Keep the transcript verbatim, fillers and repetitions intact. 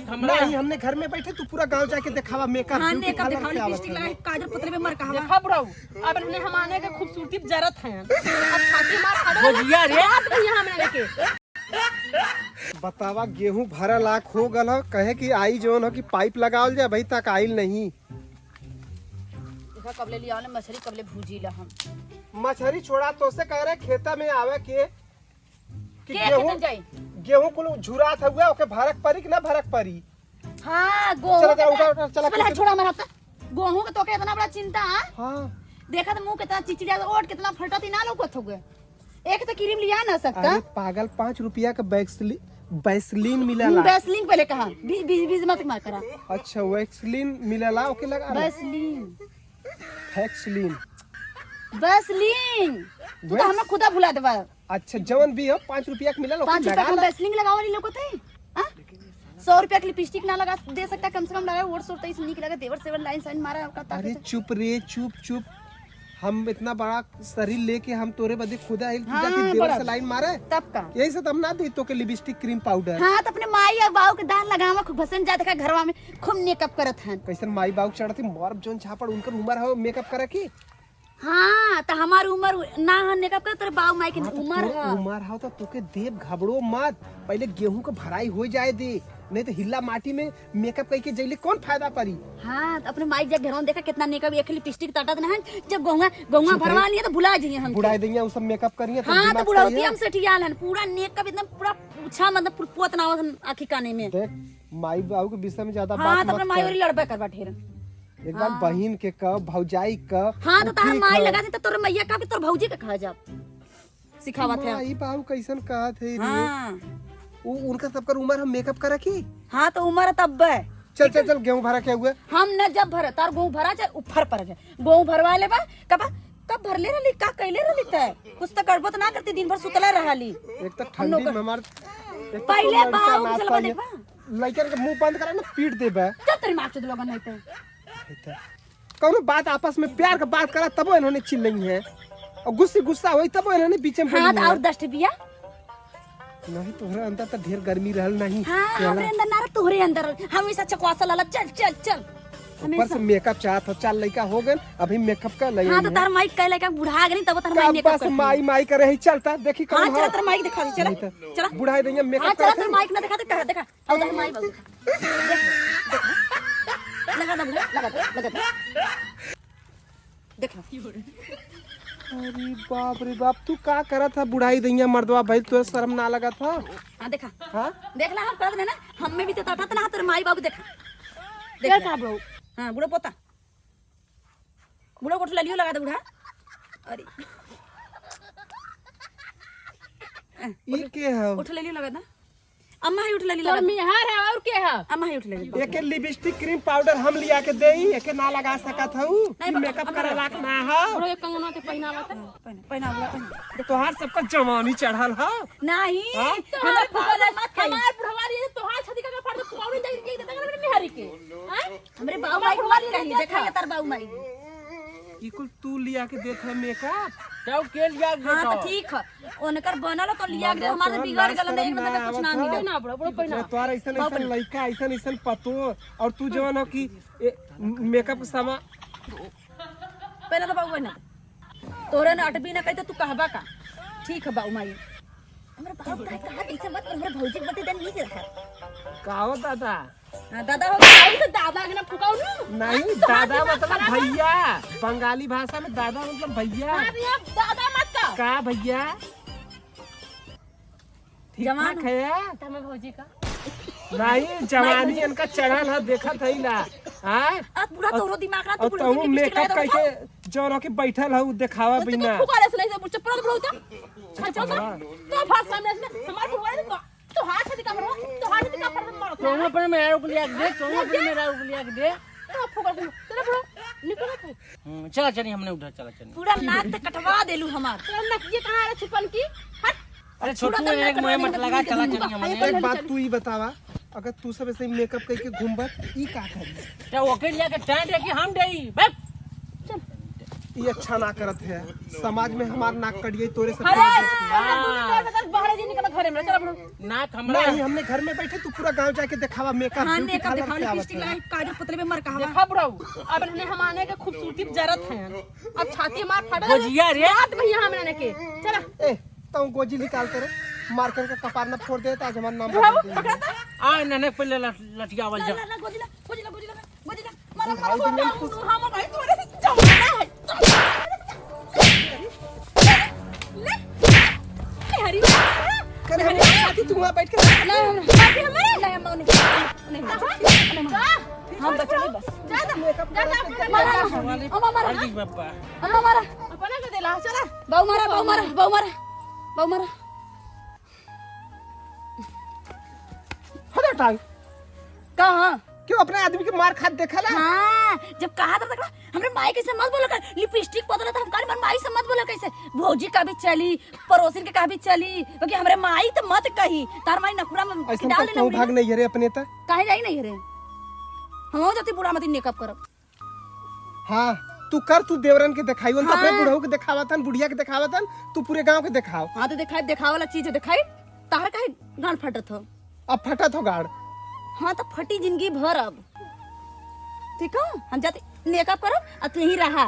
हमरा नहीं, हमने घर में बैठे, तू पूरा गांव जाके देखावा मेकअप, हाँ, ब्यूटी मेकअप पार्लर दिखावा, से आवत लिपस्टिक है। लगा के काजल पुतले में मर कहावा। देखा बुढ़ऊ, अब इन्हें हम आने के खूबसूरती जरत हैं। अब छाती मार खड़े हो, भुजिया रे। रात में यहाँ में आने के। बतावा, गेहूं भरा लाख हो गल ह, कहे कि आई जौन हो कि पाइप लगावल जाए, अभी तक आइल नहीं। देखा, कबले लिया मछली, कबले भूजी ला हम। मछली छोड़ा, तोसे कह रहे खेता में आवे के कि के गेहूं, खेतन जाई? गेहूं कुल झुरात हुआ, ओके भरक परी कि ना भरक परी? हाँ, गेहूं चला, चला, के उठा, उठा, चला, पहले खेत छोड़ा हमारा हफ्ता। गेहूं के तोके इतना बड़ा चिंता, हाँ? हाँ। देखा तो मुंह कितना चिचिड़ा, ओट कितना फटत ही ना लौकत हुए। एक तो क्रीम लिया ना सकता। अरे पागल, पाँच रुपया का वैसली-, वैसलीन मिलेला। हम्म, वैसलीन पहले कहा, बी-, बी-, बीज मत मार करा। अच्छा, वैसलीन मिलेला, ओके लगा ना। वैसलीन। वैसलीन। वैसलीन। तू तो वैस- हमें खुदा भुला देवा। अच्छा, जवन भी हो, पाँच रुपया के मिलेला, ओके पाँच रुपया लगा के हम ला। वैसलीन लगावा नहीं लोग थे? हाँ? सौ रुपया के लिपस्टिक ना लगा दे सकता, कम से कम लगा, वोट सोट तो इसे नीक लगा, देवर सेवन लाइन साइन मारा, ओका ताकत अरे है। चुप रे, चुप, चुप। हम इतना बड़ा शरीर लेके हम तोरे बदे खुदा आइल, तू हाँ, जाके देवर बड़ा। से लाइन मारे। तब का? यही से तो हम ना दे तोके लिपस्टिक, क्रीम पाउडर। हाँ, तो अपने माई और बाऊ के दान लगावा, खूब भसन जा देखा घरवा में खूब मेकअप करत हन। कैसन माई बाऊ के चढ़त ही, मरब जौन झापड़, उनकर उम्र हो मेकअप करे की? हाँ, तो हमार उम्र ना है मेकअप करे, तोरे बाऊ माई के हाँ, तो उम्र तोर है। उम्र हो तो तोके देब, घबड़ो मत, पहले गेहूं के भराई हो जाए दे, नहीं तो हिल्ला माटी में मेकअप करके जैले कौन फायदा परी? हाँ, तो अपने माई जब घरों देखा कितना मेकअप, एक लिपस्टिक तटत ना है, जब गौवा, गौवा चुप भरवा रही। लिए तो भुला जाइए हम। बुढ़ाई दैया, वो सब मेकअप करिए, तब हाँ, दिमाग तो बुढ़ौती सही है। हम सेठियाल हन, पूरा मेकअप एकदम पूरा पूछा, मतलब, पूरा पोत ना आवत हन आँखी काने में। देख, माई बाबू के विषय में ज्यादा हाँ, बात तो मत अपने माई कर। वाली लड़बे करबा ढेर। एक बार हाँ। बहिन के कह, भौजाई कह, हाँ, तो वो तार ठीक माई है। लगा दे, तो तोर मैया कह के तोर भौजी के कहा जाब। सिखावत है। माई बाबू कैसन कहत है रे? हाँ। उ, उनका सबकर उम्र हम मेकअप करा की? हाँ, तो उम्र तब बे। चल, चल, चल, गेहूं भरा के हुए? हम न जब भरे, तार गेहूं भरा जाए, उ फर पर जाए। गेहूं भरवा लेबा, कबा, कब भरले रहली, का कैले रहली तै? कुछ तो करबो तो ना करती, दिन भर सुतले रहली। एक तो हम ठंडी लोग में हमार, एक तो पहले तू लड़का बाऊ ना चलबा सही है। देखबा। लड़कन के मुंह बंद करा ना, पीट देबे। चल, तेरी माँ चोद लोगन नहीं तो। कौनो बात आपस में प्यार का बात करा, तबो इन्होंने चिल्लई है, और गुस्से गुस्सा होई, तबो इन्होंने बीच में हाँ, बोली तो है। और दस ठे बिया? नहीं, तोहरे अंदर तो ढेर गर्मी रहल नहीं। हाँ, चला। हमरे अंदर ना रह, तोहरे अंदर। हमेशा चकवासा लाला, चल, चल, चल। ऊपर हमेशा। से मेकअप चाहत हो, चार लइका हो गए, अभी मेकअप कर ले हाँ, तो है। तार माई कह लइका बुढ़ा गई, तब तार माई का मेकअप बस करती माई, है। माई करे ही चलता, देखी हाँ, कौन चला, हो। तार माई दिखा दे, चला, नहीं तो चला। बुढ़ाई देंगे, मेकअप हाँ, चला, करते तार हैं। माई ना दिखा दे, कहा, देखा। अब तो हमारी बाबू। देख, देख। लगा दे, लगा दे, लगा दे। देखा। अरे बाप रे बाप, तू का करत है बुढ़ाई दैया मर्दवा भाई, तोरा शर्म ना लगत है? हाँ, देखा। हाँ? देख ला, हम करत रहे ना, हमें भी तो तटत ना, तोर माई बाबू देखा। देख क्या ला। कहा बहू? हाँ, बूढ़ा पोता। बूढ़ा उठ ललियो लगा दे बूढ़ा। अरे। ई के हव? उठ ललियो लगा दे। अम्मा ही उठ ललियो तोर लगा दे। मिहार है और के है? अम्मा ही उठ ललियो। एके लिपस्टिक क्रीम पाउडर हम लिया के देई, एके ना लगा सकत हऊ। नहीं, ई बा-, मेकअप करे लायक ना हव। बूढ़ा एक कंगना के पहनावा था। पहना, पहना, बूढ़ा पहना। तोहार सबका जवानी चढ़ल ह। नहीं, हाँ? हमार बुढ़वा मत कही। हमार बुढ़वा रही है, तोहार छाती का फट फुकावनी दे, दे, दे, दे, मेहरी के। हाँ? हमरे बाऊ माई को मत कही, देखा ये तार बाऊ माई। ई कुल तू लिया के देत है मेकअप? जाओ के लिया के हाँ, देत तो हो? ठीक है। उनकर बनल तो लिया के दे, हमारे बिगड़ गल नहीं, मतलब कुछ ना मिले। ना, बड़ा, बड़ा पहना। तोहार ऐसन, बाऊ ऐसन पहना। लइका, ऐसन, ऐसन पतो, और तू जवन हो कि ए, मेकअप के सामान पहले तो बाबू ना, तोरे ना अटबी ना कही तो तू कहबा का? ठीक है बाबू माई। हमरे बाबू का कहा कैसे मत, हमरे भौजी के बते देन नहीं रहा। का हो दादा? हाँ, दादा हो गया। अरे तो दादा के ना फुकाऊ ना। नहीं, हाँ, तो दादा हाथ में मतलब खड़ा भैया। बंगाली भाषा में दादा मतलब भैया। हाँ, भैया, दादा मत कह। का भैया? ठीक जवान ठाक है। तमे भौजी का। नहीं, जवानी इनका चढ़ल है, देखत है ना। हाँ? अब पूरा और, तोरो दिमाग ना, तू और पूरा तू मेकअप दिमाग करके जौन के बैठल है, उ देखावा बिना। फुका ले सुनाई से, चुप रह, बूढ़ा। अच्छा, चल, चल। तो भाषा में इसमें हमारे फुका ले, तो, तो हाथ से दिखा, तो हाथ से दिखा, पर हम मारो। तो अपने मेरा रुक लिया दे, तो अपने मेरा रुक लिया दे। तो फुका ले, चल, बूढ़ा, निकल। हम्म, चला चली, हमने उठा, चला चली। पूरा नाक तो कटवा देलू हमार। तो नकिए कहाँ है छुपन की? हट। अरे छोटू, एक मुँह मत लगा, चला चली हमने। एक बात तू ही बतावा, अगर तू सब ऐसे मेकअप करके घूमबा, ई का करी? क्या ओके लिया के टेंट है कि हम देई? बस। चल। ये अच्छा ना करत है, समाज में हमार नाक कट गई तोरे सब अरे, के वजह से। अरे, तू तो बता, बाहर जी निकल, घरे में चल अपना। नाक हमरा नहीं, हमने घर में बैठे, तू पूरा गांव जाके देखावा, मेकअप, हाँ, ब्यूटी मेकअप पार्लर देखावा, से आवत लिपस्टिक है। लगाई, काजल पुतले में मर कहवा। देखा बुढ़ऊ, अब इन्हें हम आने के खूबसूरती जरत है, अब छाती मार फाड़ गोजिया रे। रात में यहाँ हमने के चला। ए, तू गोजी निकाल तेरे, मार करके कपार न फोड़ दे, तो आज हमारा नाम बुढ़ऊ, बदल देंगे। पकड़ा था। आ, ननक पे ले लट-, लटियावल जा। ला, ला, गोजी ला, गोजी ला, गोजी ला। गोदी ला, मारा, मारा, भाई, मारा, दुनिया में मारा, मारा, मारा, तू मेरे से जाओ, ना है। ले, ले, हरी। करे हम हरी। साथी, तू वहाँ बैठ के ना, हम, अभी हमारे, नहीं, हम नहीं, नहीं, नहीं, नहीं, हम तो चले बस। जा, जा, जा, जा, अपने मारा, मारा, मारा, मारा, हर चीज बापा। मारा, मारा। अपना के दिला, चला। बाऊ मारा, बाऊ मारा, बाऊ मारा, बाऊ मारा। हटा टांग। कहाँ? क्यों अपने आदमी के मार खात देखा ना? हाँ, जब कहा था, देखा, हमरे माई कैसे मत बोला कर, लिपस्टिक बदला था, हम कहली, "हमार माई से मत बोला कैसे, भौजी का भी चली, पड़ोसिन के का भी चली, क्योंकि हमरे माई तो मत कही, तार माई नखुरा में ऐसा डाल तो देना कहूँ उड़ी भाग ना।" नहीं है रे अपने त। काहे जाई नहीं है रे? हम हो जाती बूढ़ा मती मेकअप करब। हाँ, तू कर, तू देवरन के देखाई, उन तो अपने हाँ। बुढ़ऊ के देखावत हन, बुढ़िया के देखावत हन, तू पूरे गांव के देखाव। हाँ, तो देखाई, देखावे वाला चीज है, देखाई। तार काहे गांड फटत हो? अब फटत हो गांड। हाँ, तो फटी जिंदगी भर अब। ठीक हो, हम जाते मेकअप करब, अब तू यहीं रहा।